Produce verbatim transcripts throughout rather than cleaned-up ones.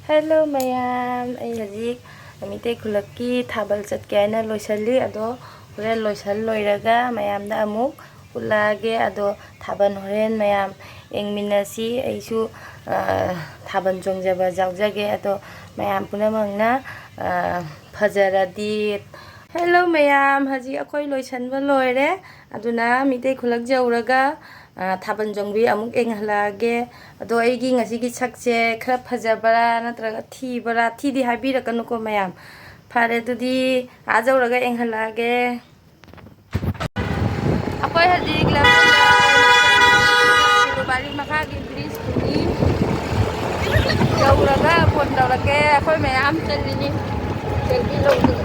Hello ꯃꯌꯥꯝ, ꯑꯩ ꯍꯧꯖꯤꯛ ꯃꯤꯇꯩ ꯈꯨꯂꯛꯀꯤ ꯊꯥꯕꯜ ꯆꯠꯀꯦ ꯍꯥꯏꯅ ꯂꯣꯏꯁꯤꯜꯂꯤ꯫ ꯑꯗꯣ ꯍꯣꯔꯦꯟ ꯂꯣꯏꯁꯤꯜ ꯂꯣꯏꯔꯒ ꯃꯌꯥꯝꯗ ꯑꯃꯨꯛ ꯎꯠꯂꯛꯑꯒꯦ꯫ ꯑꯗꯣ ꯊꯥꯕꯜ ꯍꯣꯔꯦꯟ ꯃꯌꯥꯝ ꯌꯦꯡꯃꯤꯟꯅꯁꯤ꯫ ꯑꯩꯁꯨ, ꯑ, ꯊꯥꯕꯜ ꯆꯣꯡꯖꯕ ꯌꯥꯎꯖꯒꯦ꯫ ꯑꯗꯣ ꯃꯌꯥꯝ ꯄꯨꯝꯅꯃꯛꯅ, ꯑ, ꯐꯖꯔꯗꯤ꯫ ꯍꯦꯜꯂꯣ ꯃꯌꯥꯝ, ꯍꯧꯖꯤꯛ ꯑꯩꯈꯣꯏ ꯂꯣꯏꯁꯤꯟꯕ ꯂꯣꯏꯔꯦ꯫ ꯑꯗꯨꯅ ꯃꯤꯇꯩ ꯈꯨꯂꯛ ꯌꯧꯔꯒ, ꯑ, ꯊꯥꯕꯜ ꯆꯣꯡꯕꯤ ꯑꯃꯨꯛ ꯌꯦꯡꯍꯜꯂꯛꯑꯒꯦ꯫ ꯑꯗꯣ ꯑꯩꯒꯤ ꯉꯁꯤꯒꯤ ꯁꯛꯁꯦ ꯈꯔ ꯐꯖꯕ꯭ꯔꯥ ꯅꯠꯇ꯭ꯔꯒ ꯊꯤꯕ꯭ꯔꯥ? ꯊꯤꯗꯤ ꯍꯥꯏꯕꯤꯔꯛꯀꯅꯨꯀꯣ ꯃꯌꯥꯝ꯫ ꯐꯔꯦ, ꯑꯗꯨꯗꯤ ꯑꯥ ꯌꯧꯔꯒ ꯌꯦꯡꯍꯜꯂꯛꯑꯒꯦ꯫ ꯑꯩꯈꯣꯏ ꯍꯧꯖꯤꯛ ꯂꯝꯕꯤꯗ ꯁꯤꯔꯨꯕꯥꯔꯤ ꯃꯈꯥꯒꯤ ꯕ꯭ꯔꯤꯖꯇꯨꯒꯤ ꯌꯧꯔꯒ ꯐꯣꯟ ꯇꯧꯔꯛꯀꯦ꯫ ꯑꯩꯈꯣꯏ ꯃꯌꯥꯝ ꯆꯠꯂꯤꯅꯤ ꯁꯦꯜꯐꯤ ꯂꯧꯕꯒꯤ꯫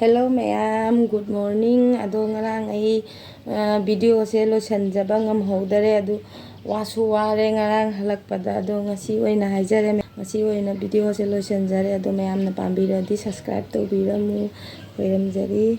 Hello ꯃꯌꯥꯝ, good morning꯫ ꯑꯗꯣ ꯉꯔꯥꯡ ꯑꯩ ꯚꯤꯗꯤꯑꯣꯁꯦ ꯂꯣꯏꯁꯤꯟꯖꯕ ꯉꯝꯍꯧꯗꯔꯦ꯫ ꯑꯗꯨ ꯋꯥꯁꯨ ꯋꯥꯔꯦ ꯉꯔꯥꯡ ꯍꯜꯂꯛꯄꯗ꯫ ꯑꯗꯣ ꯉꯁꯤ ꯑꯣꯏꯅ ꯍꯥꯏꯖꯔꯦ, ꯉꯁꯤ ꯑꯣꯏꯅ ꯚꯤꯗꯤꯑꯣꯁꯦ ꯂꯣꯏꯁꯤꯟꯖꯔꯦ꯫ ꯑꯗꯣ ꯃꯌꯥꯝꯅ ꯄꯥꯝꯕꯤꯔꯗꯤ subscribe ꯇꯧꯕꯤꯔꯝꯃꯨ, ꯈꯣꯏꯔꯝꯖꯔꯤ꯫